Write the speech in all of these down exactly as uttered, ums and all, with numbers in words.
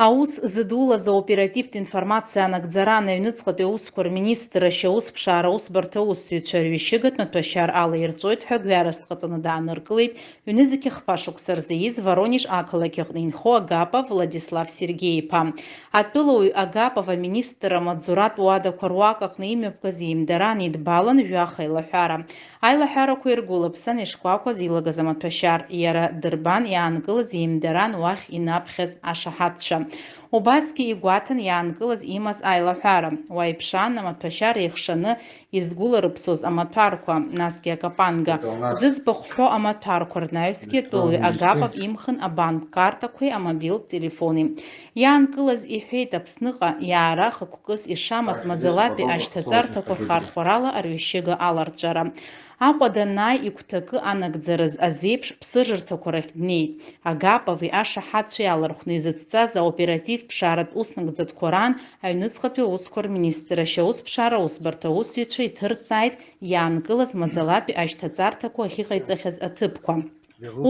Аус зыдулаз аоперативтә информациа анагӡара аҩныҵҟатәи аусқәа рминистрра ашьаусԥшаара аусбарҭа аусзуҩцәа рҩышьыгатә маҭәашьар ала ирҵоит ҳәа гәҩарас дҟаҵаны дааныркылеит ҩнызқьи хԥа шықәса рзы ииз Воронеж ақалақь аҟны инхо Агапов Владислав Сергеи-иԥа. Атәылауаҩ Агапов аминистрра амаҵзуратә уадақәа руак аҟны имҩаԥгаз иимдаран идбалан жәаха еилаҳәара. Аилаҳәарақәа иргәылаԥсан ишкәакәаз илагаз амаҭәашьар, иара дырбан иаанкылаз иимдаран уахь инаԥхьаз ашаҳаҭцәа. Убасгьы игәаҭан иаанкылаз имаз аилаҳәара. Уа иԥшаан амаҭәашьар еихшаны изгәыларыԥсоз амаҭәарқәа, насгьы акапанга. Зыӡбахә ҳәо амаҭәарқәа рнаҩсгьы атәылаҩ Агапов имхын абанк картақәеи амобилтә телефони. Иаанкылаз иҳәеит Аԥсныҟа иаара хықәкыс ишамаз маӡалатәи ашьҭаҵарҭақәа рхархәарала арҩышьыга аларҵәара. Аҟәа данааи игәҭакы анагӡараз азеиԥш ԥсыжырҭақәа рахь днеит. Агапови ашаҳаҭцәеи алархәны изыцҵаз аоператив ԥшааратә уснагӡатәқәа раан аҩныҵҟатәи аусқәа рминистрра ашьаусԥшаара аусбарҭа аусзуҩцәа иҭырҵааит иаанкылаз маӡалатәи ашьҭаҵарҭақәа ахьыҟаиҵахьаз аҭыԥқәа.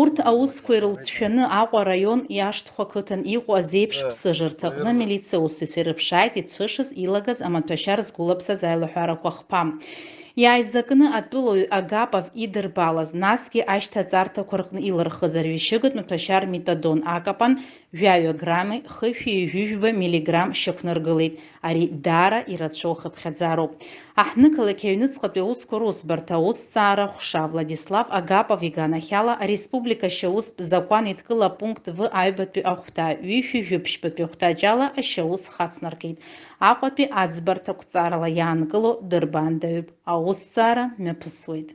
Урҭ аусқәа ирылҵшәаны Аҟәа араион Иашҭхәа ақыҭан иҟоу азеиԥш ԥсыжырҭаҟны амилициа аусзуҩцәа ирыԥшааит ицәышыз илагаз амаҭәашьар згәылаԥсаз аилаҳәарақәа хԥа. Иааизакны атәылаҩ Агапов идырбалаз, насгьы ашьҭаҵарҭақәа рҟны илырхыз арҩышьыгатә маҭәашьар метадон акапан жәаҩа грамми хышәи ҩажәи жәба миллиграмм шьақәнаргылеит. Ари даара ирацәоу хыԥхьаӡароуп. Аҳҭнықалақь аҩныҵҟатәи аусқәа русбарҭа аусҭҵаара ҟәша Владислав Агапов иганахьала ареспублика ашьаустә закәан еидкыла апункт В аҩбатәи ахәҭа, ҩышәи жәиԥшьбатәи ахәҭаҷ ала ашьаус хацнаркит. Аҟәатәи аӡбарҭа қәҵарала иаанкыло дырбандаҩуп. Аусҭҵаара мҩаԥысуеит.